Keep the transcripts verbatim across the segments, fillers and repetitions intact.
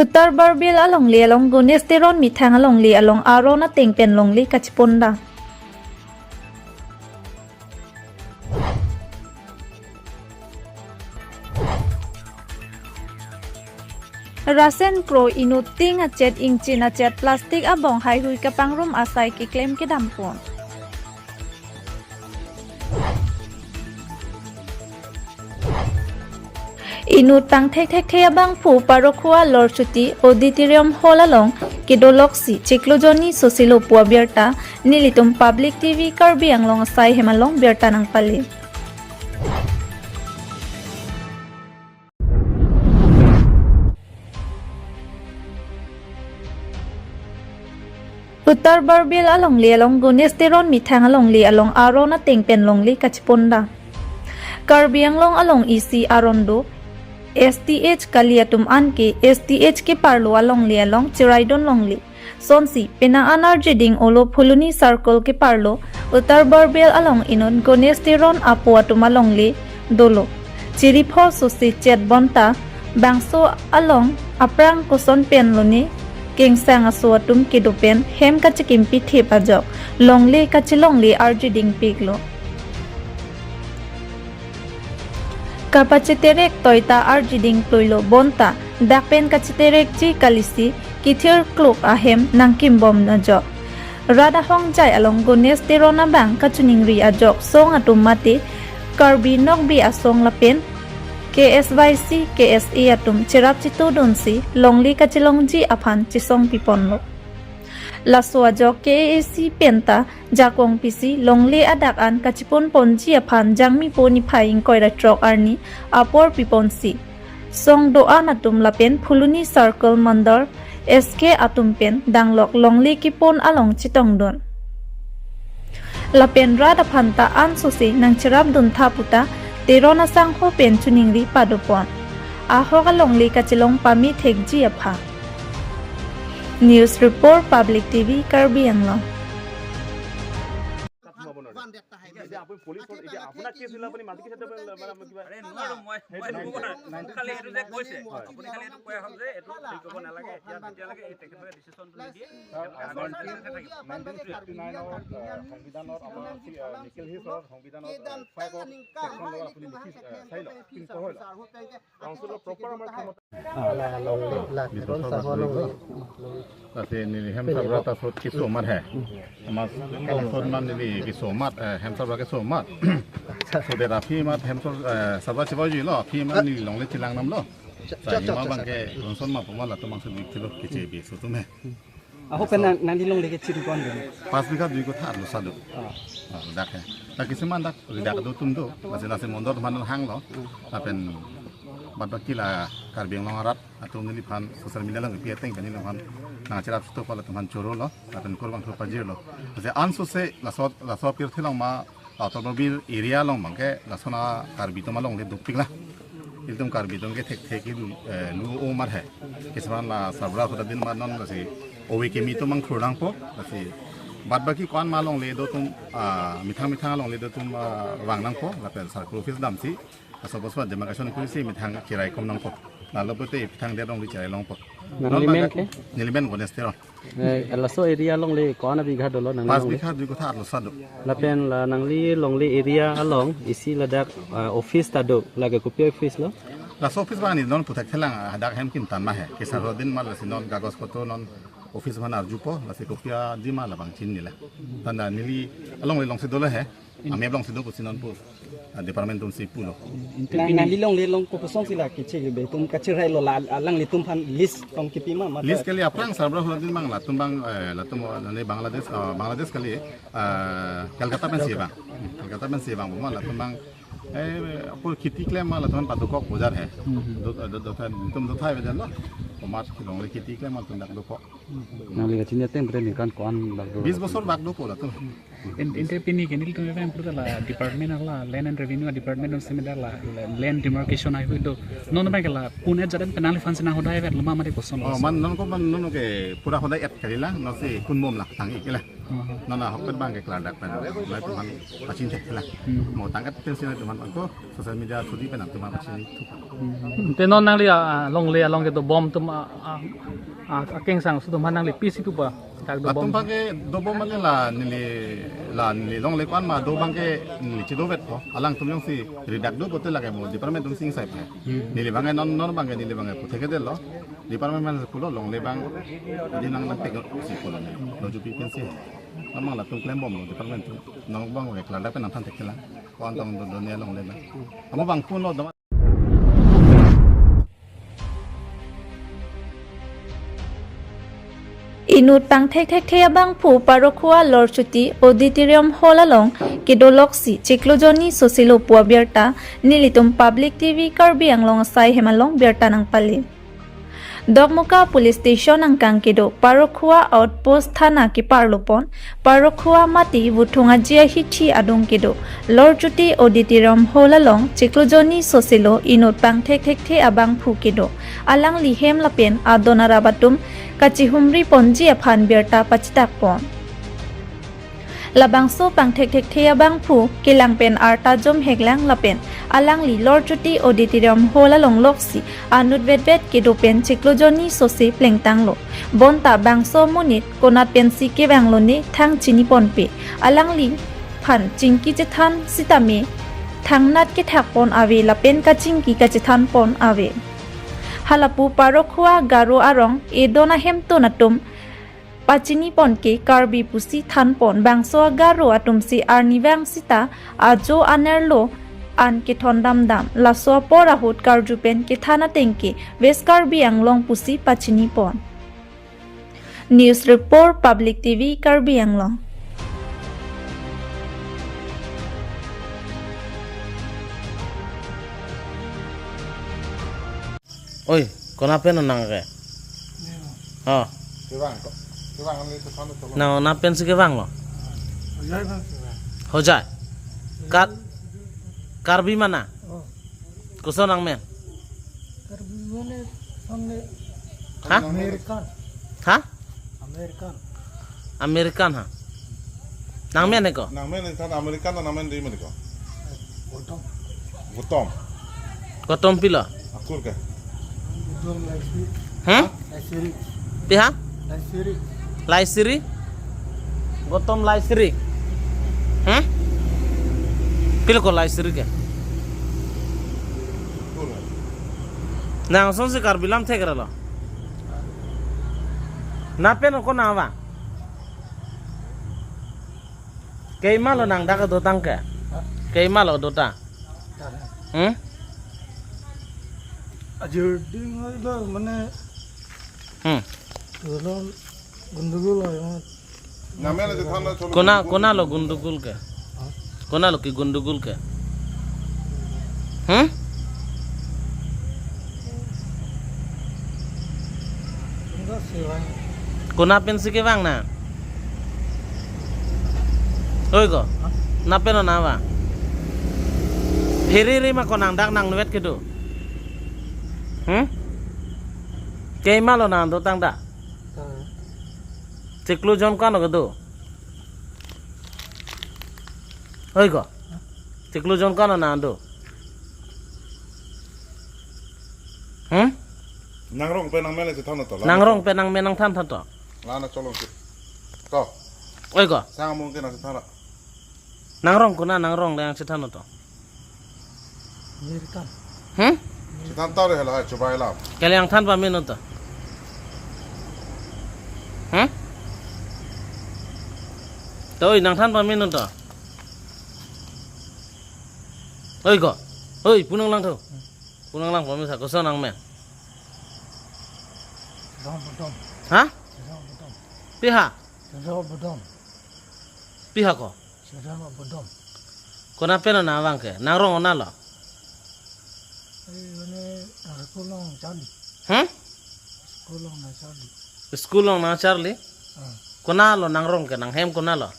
Uttar Borbil alongle along Ganesh Teron methang alongle along aron ateng pen longle kachepon dam. Rasen Kro inut ting achet ingchin achet plastic abong haihui kapangrum asai keklem kedampon. Inut pangthek thekthe abangphu Parokhowa Lorchuti Auditorium Hall along kedoloksi chiklo jonni sosilo pu abirta nelitum Public T V Karbi Anglong asai hem along birta nangpale. Uttar Borbil alongle along Ganesh Teron methang alongle along aron ateng pen longle kachepon dam. Karbi Anglong along isi aron do, S T H kali atum anke S T H keparlo alongle along cheraidun longle. Sonsi penang an arjiding olo Phuloni Circle keparlo Uttar Borbil along inut Ganesh Teron apo atum alongle dolo. Chiripho sose chet bonta bangso along aphrang koson pen lone kengsang aso atum kedo pen hem kachekimpi thip ajok longle kachelongle arjiding piklo. Kapacheterek toita arjiding ploilo bonta dak pen kacheterekji kalisi kithir kluk ahem nangkimbom ajok. Rat ahongjai along Ganesh Teron abang kachiningri ajok song atum mate Karbi Nokbe asong lapen K S Y C, K S A atum cherap chitudunsi longle kachelongji aphan chesong piponlo. Laso ajok K A A C penta jakong pisi longle adak an kacheponponji aphan Jangmipo niphai ingkoi ra throk arni apor piponsi song do-an atum lapen Phuloni Circle Mandal S K atum pen danglok longle kepon along chetongdun. Lapen rat aphanta ansose nangcherapdun tha puta Teron asangho pen chiningri padopon. Ahok alongle kachelong pame thekji aphan. News report, Public T V, Karbi Anglong. এতিয়া আপুনি পুলিচত, এতিয়া আপোনাৰ কেছ দিলে আপুনি মাটি কেছ এটা মানে কিবা আৰে নোৱাৰো মই, মই নোৱাৰো। খালি এইটো যে কৈছে, আপুনি খালি এইটো কৈ আহক যে এইটো হেৰি কৰিব নালাগে, এতিয়া যেতিয়ালৈকে এই তেখেতলোকে ডিচিশ্যনটো নিদিয়ে, তেতিয়ালৈকে আগৰ নিচিনাকে থাকিব। নাইনটিন ফিফটি নাইনৰ, আহ, সংবিধানৰ আমাৰ, আহ, নিখিল হিছৰ সংবিধানৰ, আহ, ফাইভৰ ছেকশ্যন আপুনি লিখি, আহ, চাই লওক, কিন্তু হয় লওক। কাউন্সিলৰ প্ৰপাৰ আমাৰ ক্ষমতা। Ah, la, long, la, Teron Saho long. Tate neli hem sabra ta sot keso amat he. Ama sot man neli keso amat, eh, hem sabra keso amat. So de aphi amat hem sab, eh, sabra chevangji lo, aphi amat neli longle chelang nam lo. Sa ima bang ke ronson ma poma latum angse dik thilo keche bi so atum he. Ahok pen nang, nangli longle kechin ko-an do? Pas bigha dui kotha arlo sa do. Ah. Ah, dak he. Dak kisiman dak, dak do atum do. Lasi lasi mondor atum aphan hanglo. Lapen bad baki la Karbi Anglong arat atum neliphan social media along kepi ateng pen neliphan nangcherap sito pala atum aphan choro lo. Lapen korbang thur pajirlo. Lasi ansose laso, laso pirthe along ma Uttar Borbil area along bang ke lason a Karbi atum alongle dopik la. Ilitum Karbi atum ke thekthek ke lu, eh, lu o amat he. Kisiman la sabra hoda din amat non lasi ove kimi atum bang thur nangpo, lasi bad baki ko-an ma longle do atum, ah, methang methang alongle do atum, ah, vang nangpo, lapen circle office damsi, laso boswa demarcation kurisi methang cherai kom nangpo. Lalo pote methang de longle cherai longpo. Nangli men ke? Neli men Ganesh Teron. Eh, laso area alongle ko-an abigha dolo nangli longle? Pas bigha dui kotha arlo sa do. Lapen la nangli longle area along isi ladak, ah, office ta do, lake kopi office lo? Laso office bang ni non puthak thelang, ah, hadak hem kim tan ma he. Kesar din ma lasi non kagos poto non office aphan arjupo, lasi kopi adi ma labang chinine la. Tanda neli alongle alongsi dolo he. Ami alongsi do pusi non pu, ah, department atumsi pulo. Nang, nangli longle along kopuson si la keche be atum kacherai lo la, alanglitum aphan list tong kipi ma, ma. List kali aphrang sabra hoda din bang latum bang, eh, latum, oh, nani Bangladesh, ah, Bangladesh kali, ah, Calcutta pensi bang. Calcutta pensi bang, ma latum bang, eh, apor kheti klem ma latum padokok bojar he. Hmm. Do, do, do, do, atum do thai bejan lo. Komat longle kheti klem ma latum dak dokok. Nangli kachini ateng pen ningkan ko-an bak do? Bis bosor bak dopo latum. Ente pini ke nelitum evang pura la department la Land and Revenue department atum la, la land demarcation ai hui do. Non bang ke la pun et jadan penang lifan sina hodai vet loma mari koson. Oh, man non ko man non ke pura hodai et kali la, non si kun bom la tang ik la. Oh. Non ahok pen bang ke klardak pen. Lai tuhan pachin thek la. Hmm. Mo tang et pen sina tuhan ko social media thudi pen tuhan pachin thuk. Hmm. Te non nangli, ah, longle along ke dobom atum Ah, ah, ah, akengsang sudum hanang le pisi kuba. Tak do bom. Atum abangke dobom mane la neli, la neli longle ko-an ma do abangke neli chedovet ko. Alangtum jongsi redak do bote lake mo department atum sing sai pa. Hmm. Neli abangke non non abangke neli abangke puthekdetlo. Department man pulo longle abang. Di nang nangpek si pulo ne. Lo jupi pensi. Namang latum klembomlo department atum. Nang abang abangke klardak pen nangthan thekthelang. Ko-an tong do do ne longle abang. Amo abang pulo do. Inut pangthekthekthe abangphu Parokhua Lorchuti Auditorium Hall along kedoloksi chiklo jonni soselo pu abirta nelitum Public T V Karbi Anglong asai hem along birta nangpale. Dokmoka Police Station angkang kedo Parokhua Outpost Thana keparlopon, Parokhua mate Vuthung Aji ahithi adung kedo Lorchuti Auditorium Hall along chiklo jonni soselo inut pangthekthekthe abangphu kedo. Alangli hem lapen adon arap atum kachihumri ponji aphan birta pachitak pon. Labangso pangthekthekthe abangphu kelang pen arta jom heklang lapen alangli Lorchuti Auditorium Hall along loksi anut vetvet kedo pen chiklo jonni sose plengtanglo. Bonta bangso amonit konat pensi kevanglo ne thang chini ponpe. Alangliphan chingki chethan sitame thangnat kethak pon ave lapen kachingki kachethan pon ave. Halapu Parokhua Garo arong edon ahemtun atum pachini pon ke Karbi pusi than pon, bangso Garo atumsi arnivang sita ajo anerlo an kethondamdam. Laso apor ahut karju pen kethan ateng ke West Karbi Anglong pusi pachini pon. News Report, Public T V, Karbi Anglong. Oi, kona pen nang ke? Oh. Kevang ko. Kevang ni ke sana tolong. Nang, nang pensi kevanglo? Hojai bang kevang. Hojai. Kar-, Karbi mana? Oh. Koson nangmen? Karbi mana? Sana. Hah? American. Hah? American. American ha? Nangmen ko? Nangmen than American nangmen di mani ko? Gautam. Gautam. Gautam pilo? Akur ke? Gautam Laisri. Hmm? Laisri. Piha? Laisri. Laisri? Gautam Laisri. Hmm? Pilo ko Laisri ke? Akur ke? Nang sonsi Karbi lam thek ralo. Nang pen ko nang vang? Keima lo nang dak dotang ke? Hah? Keima lo dota? Dak. Hmm? Ajir ding oi do mane. Hmm. Tolong gundugul oi mat. Nangmen aja than na cholo. Kona, kona lo gundugul ke? Hah? Kona lo ke gundugul ke? Hmm? Enggak sih, Bang. Kona pensi kevang nang? Oi ko. Hah? Nang pen nang vang? Hiri ri ma ko nang dak nang nuet kedo. Hmm? Keima lo nang dotang dak? Hah? Chiklo jon ko-an lo kedo? Oi ko. Chiklo jon ko-an lo nang do? Hmm? Nangrong pen nangmen le chethan to la. Nangrong pen nangmen nangthan tha to. La na cholong si. To. Oi ko. Sang mungkin nang chethan. Nangrong kona nangrong le nang chethan to. American. Hmm? Chethan to re hala hai chubai lam. Kali nangthan pamen to. Hmm? To oi nangthan pamen to. Oi ko. Oi, pu nanglang tho. Pu nanglang pame sa koson nangmen? Sejong bodom. Hah? Sejong bodom. Piha? Sejong bodom. Piha ko? Sejong bodom. Kona pen nang vang ke? Nangrong kona lo? Eh, mane, ah, school along charli. Hmm? School along nangcharli. School along nangcharli? Ah. Kona lo nangrong ke, nanghem kona lo? Ah,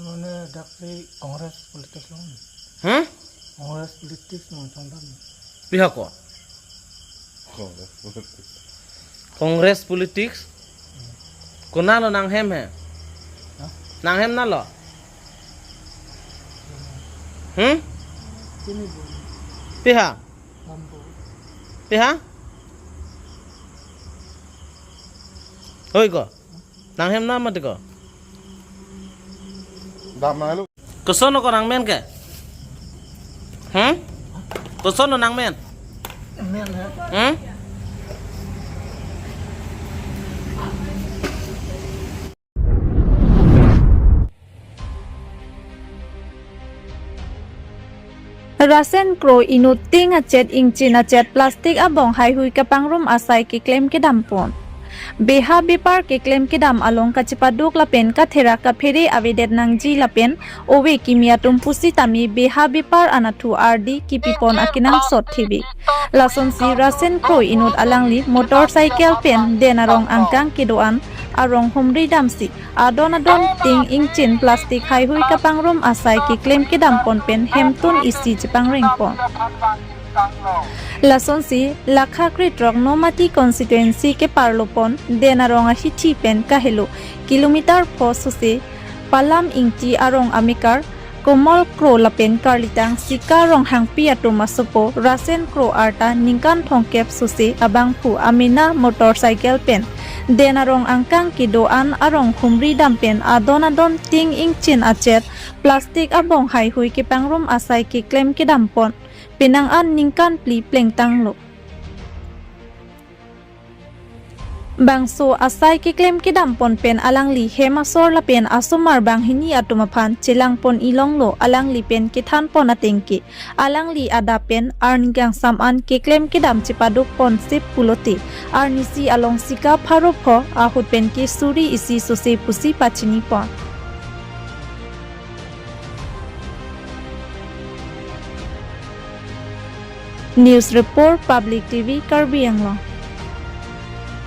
mane dak si Congress politics along. Hmm? Congress politics along chongdam. Piha ko? Congress politics. Congress politics? Kona lo nanghem he? Hah? Nanghem na lo? Hmm? Sini bu. Piha? Lampu. Te ha? Oi ko. Nanghem na mati ko. Dam na lo. Koson ko nangmen ke? Hmm? Koson nangmen? Men ha. Hmm? Rasen kro inut ting achet ingchin achet plastic abong haihui kapangrum asai keklem kedam pon. Beha bepar keklem kedam along kachepaduk lapen katherak kaphere avedet nangji lapen ove kimi atum pusitame beha bepar anatthu ardi kipipon akenangsot thivek. Lasonsi rasen kro inut alangli motorcycle pen den arong angkang kedo-an arong humri damsi adon adon ting ingchin plastic haihui kapangrum asai keklem kedam pon pen hemtun isi chepangreng pon. Lasonsi lakha kre throk Nomati constituency keparlo pon den arong ahithi pen kahelo kilometer pho sose Palam Ingti arong amekar Komol Kro lapen Karlitang Sika Ronghangpi atum asopo Rasen Kro arta ningkan thomkep sose abangphu amena motorcycle pen den arong angkang kedo-an arong humri dam pen adon adon ting ingchin achet plastic abong haihui kepangrum asai keklem kedam pon penang an ningkan phli plengtanglo. Bangso asai keklem kedam pon pen alangli hem asor lapen asomar banghini atum aphan chelang pon ilonglo, alangli pen kethan pon ateng ke alangli adap pen arni kangsam an keklem kedam chepaduk pon sip pulote arnisi along sika pharo pho ahut pen ke suri isi sose pusi pachini pon. News report, Public T V, Karbi Anglong.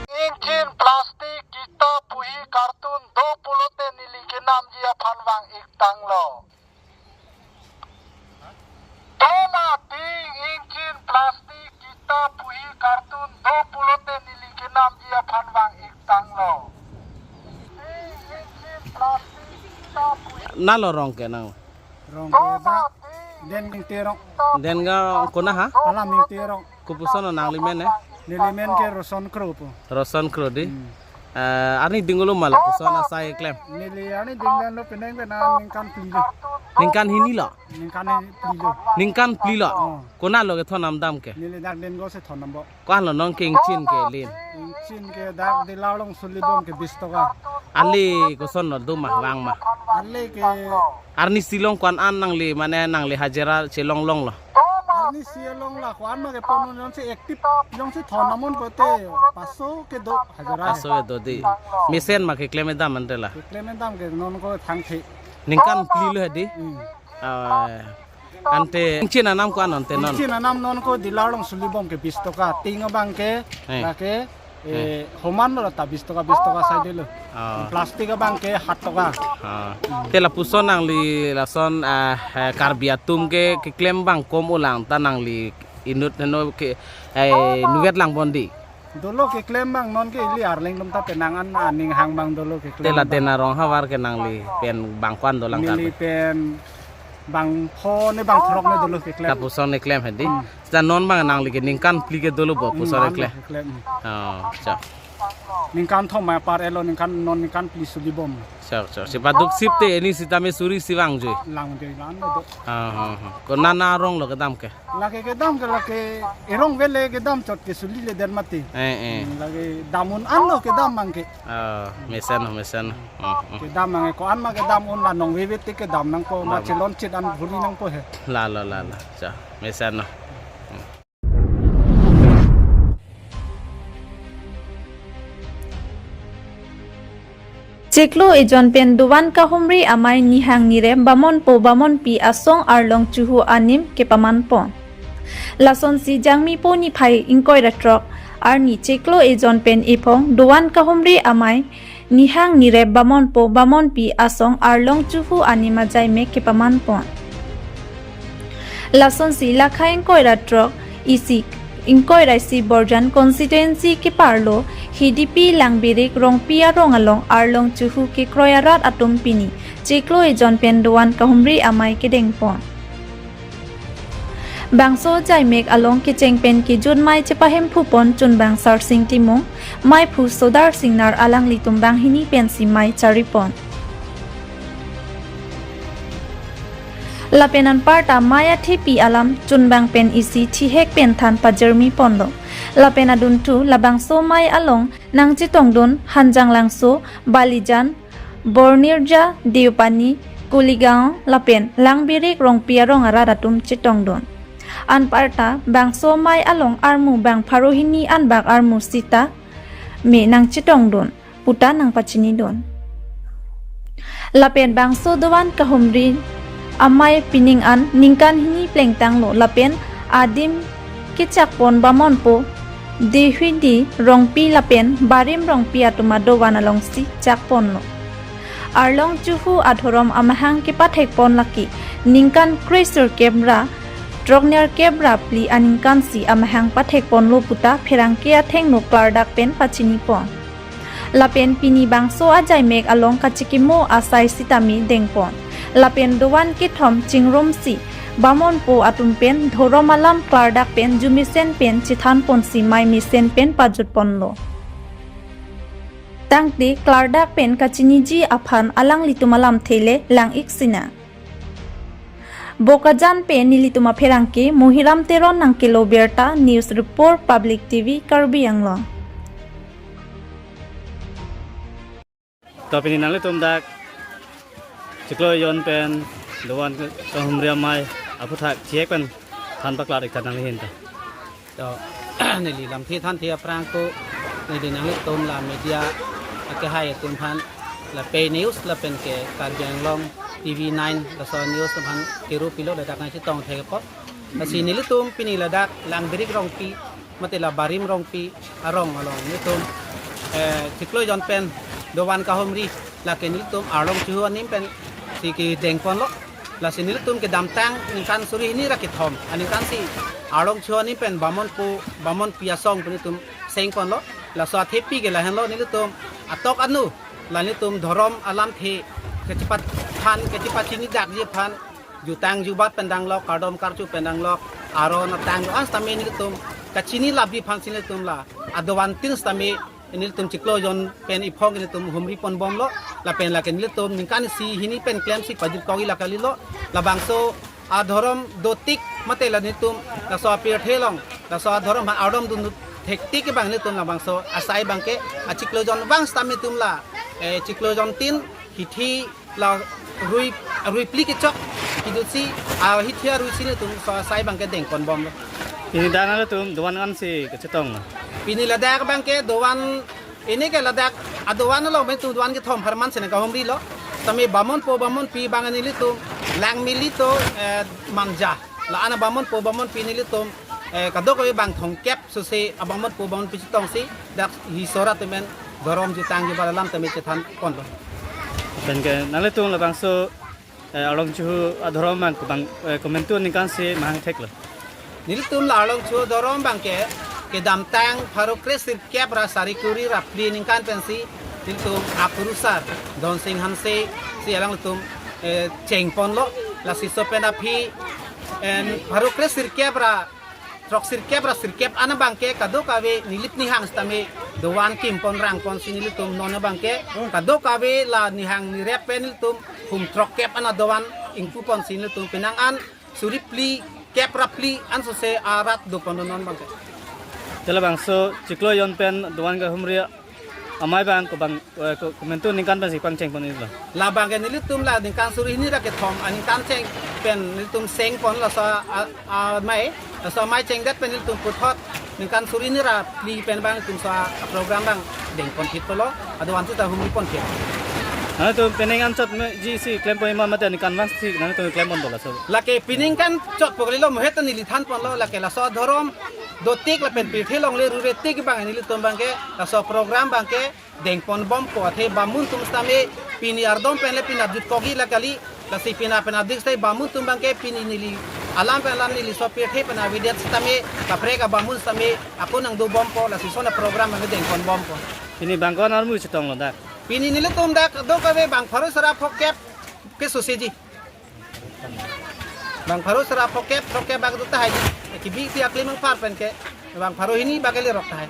Ingchin plastic kita puhi kartun do pulote neli kenamji aphan vang-iktanglo. Toma ting ingchin plastic kita puhi kartun do pulote neli kenamji aphan vang-iktanglo. Ting ingchin plastic kita puhi. Nalo rong ke nang? Rong ke ba den Ingti arong. Den ga kona ha? Palam Ingti arong. Kopuson nangli men eh? Neli men ke Roson Kro pu. Roson Kro di. Hmm. Eh, arni dinglo ma lapuson asai klem? Neli arni dinglo penang ke nang ningkan phli lo. Ningkan hini lo? Ningkan phli lo. Ningkan phli lo? Oh. Kona lo kethon nam dam ke? Neli dak den go si thon nam bo. Ko-an lo non ke ingchin ke lin? Ingchin ke dak dealer along suli bom ke bis toka. Ali koson lo do ma vang ma? Ali ke arnisi along ko-an an nangli mane nangli hajira chelong longlo? Arnisi along la ko-an ma ke pon non si active along si thon nam un pote paso kedo hajira. Paso kedo di. Mesen ma keklem dam ante la? Keklem dam ke non ko thangthe. Ningkan phli lo di? Hmm. Ah, ante ingchin anam ko-an ante non? Ingchin anam non ko dealer along suli bom ke bis toka. Ting abang ke, eh, lake, eh, eh, homan lo ta bis toka, bis toka sai dolo. Ah. Plastic abang ke hat toka. Ah. Te lapuson nangli lason, ah, eh, Karbi atum ke keklem bang kom ulang ta nangli inut heno ke, eh, nuvet lang pon di. Dolo keklem bang non ke ili Arleng atum ta penang an aning hang bang dolo keklem. Te la bang. Den arong havar ke nangli pen bang ko-an dolang neli Karbi? Pen bang pho ne bang throk ne dolo keklem. Lapuson ne klem hedi. Hmm. Seta non bang nangli ke ningkan phli ke dolo bo, hmm, puson ne bang klem. Keklem. Oh, cha. Ningkan thom ma par elo ningkan non ningkan phli suli bom. Cha, cha. Chepaduk sip te arnisi tame suri si vang jui. Lang jui lan do. Ah, ah, ah. Kona na arong lo kedam ke? Lake kedam ke lake erong vele kedam chot ke suli le der mati. Eh, eh. Hmm, lake dam un an lo kedam bang ke. Ah, mesen, mesen. Hmm, hmm. Kedam bang ke ko-an ma kedam un la nong veve te kedam nangpo ma, oh, chelon chit an bhuri nangpo he. La, la, la, la. Cha, mesen. Hmm. Chiklo ejon pen dovan kahumri amei nihang nirep bamonpo bamonpi asong arlong chuhu anim kepaman pon. Lasonsi Jangmi po niphai ingkoi ra throk arni chiklo ejon pen ephong dovan kahumri amei nihang nirep bamonpo bamonpi asong arlong chuhu anim ajaimek kepaman pon. Lasonsi lakha ingkoi ra throk isi ingkoi ra isi Borjan constituency keparlo Hidipi Langbirik Rongpi arong along arlong chuhu kekroi arat atum pini chiklo ejon pen dovan kahumri amei kedeng pon. Bangso ajaimek along kecheng pen kejut mei chepahemphu pon chunbang Sarsing Timung, meiphu Sodar Singnar alanglitum banghini pensi mei chari pon. Lapen anparta mei athepi alam chunbang pen isi thihek pen than pajirmi ponlo. Lapen adunthu labangso mei along nangchetongdun Hanjanglangso, Balijan, Bornirja, Deopani, Kuligaon lapen Langbirik Rongpi arong arat atum chetongdun. Anparta bangso mei along armu bang pharo hini anbak armu sita me nangchetongdun puta nangpachinidun. Lapen bangso dovan kahumri amei pining an ningkan hini plengtanglo lapen adim kechak pon bamonpo Dehidi Rongpi lapen Barim Rongpi atum adovan alongsi chak ponlo. Arlong Chuhu adhorom amahang kepathek pon lake ningkan kre sirkep ra throknerkep ra phli aningkansi amahang pathek ponlo puta pherangke athengno klardak pen pachini pon. Lapen pini bangso ajaimek along kachikimo asai sitame dengpon. Lapen dovan kethom chingrumsi bamonpo atum pen dhorom alam klardak pen jumesen pen chethan ponsi mei mesen pen pajut ponlo. Tangte klardak pen kachiniji aphan alanglitum alamthe le lang-ik sinang. Bokajan pen nelitum apherangke Muhiram Teron nangkelo birta, News Report, Public T V, Karbi Anglong. To pini nanglitum dak chiklo jon pen dovan kahumri amei aphuthak thihek pen than paklar-ik tha nangli ahin ta. To neli lamthe thanthe aphrang ko neli nanglitum la media akehai atum aphan la pei news lapen ke Karbi Anglong T V nine laso news aphan kiru pilo ladak nangchetong thek apot. Lasi nelitum pini ladak Langbirik Rongpi mate la Barim Rongpi arong along nelitum, eh, chiklo jon pen dovan kahumri lake nelitum Arlong Chuhu anim pensi kedeng ponlo. Lasi nelitum kedamtang ningkan suri hini ra kethom aningkansi Arlong Chuhu anim pen bamonpo bamonpi asong pen nelitum seng ponlo. Laso athepi ke lahenlo, nelitum atok anu la nelitum dhorom alamthe kachepathan kachepachinidak ji aphan jutang jubat pen danglok, kardom karchu pen danglok, aron atang do-an sitame nelitum kachini lapji aphansi nelitum la adovan tin sitame nelitum chiklo jon pen iphong nelitum humri pon bomlo. Lapen lake nelitum ningkan isi hini pen klemsi pajutkokji la kalilo. Labangso adhorom dotik mate la nelitum laso apirthe along laso adhorom aphan ardom dun thektik abang nelitum labangso asai abangke achiklo jon vang sitame nelitum la, eh, chiklo jon tin hithi la rui rui phli kechok kidutsi ahithi arui si nelitum laso asai abangke deng pon bomlo. Pini dak nanglitum dovan ansi kachetonglo? Pini ladak abangke dovan, pini ke ladak adovan along nelitum dovan kethom apharman si nangkahumrilo. Sitame bamonpo bamonpi abang nelitum Langmili to, eh, Manja, la-an abamonpo bamonpi nelitum, eh, kadokave bang thomkep sose abamonpo bamonpi chetongsi dak Isor atum pen dhorom jutang jubat alam tame chethan ponlo. Penke nanglitum labangso, eh, Arlong Chuhu adhorom abang kobang, eh, komantu aningkansi mahang theklo? Nelitum la Arlong Chuhu adhorom abangke kedamtang pharo kre sirkep ra sari kuri ra phli aningkan pensi nelitum akurusar Dhonsing Hanse si alangtum, eh, cheng ponlo. Lasi laso pen aphi, en, pharo kre sirkep ra throk sirkep ra sirkep an abangke kadokave nilip nihang sitame dovan kim pon rang ponsi nelitum non abangke kadokave la nihang nirep pen nelitum hum throkkep an adovan ingpu ponsi nelitum penang an suri phli kep ra phli an sose arat do pon non abangke. Te labangso chiklo jon pen dovan kahumri amei abang kobang, eh, ko-, komantu aningkan pensi pangcheng pon-iklo? Labangke nelitum la ningkan suri hini ra kethom aningkan cheng pen nelitum seng pon laso a, a, amei, laso amei chengdet pen nelitum puthot ningkan suri hini ra phli pen abang nelitum laso aprogram abang deng pon thit pulo, adovan sita humri pon thit. Nanglitum pining anchot me ji si klem pon ma mate ningkan vangsi nanglitum klem pon do laso? Lake pining kan chot pu kalilo, mohet neli than ponlo, lake laso adhorom dotik lapen pirthe longle rure tik abang nelitum abangke laso program abangke deng pon bompo, athe bamun atum sitame pini ardom pen le pini ajutkokji la kali, lasi pini pen adik sitame bamun atum abangke pini neli alam pen alam neli laso pirthe pen avedet sitame kaprek abamun sitame ako nangdo bompo, lasi lason aprogram abangke deng pon bompo. Pini bang ko-an armu chetonglo dak? Pini nelitum dak kadokave bang pharo sera phokep ke sose ji. Bang pharo sera phokep, phokep bak do tahai. Kebi ti akli mangpar pen ke. Bang pharo hini bak eli rok tahai.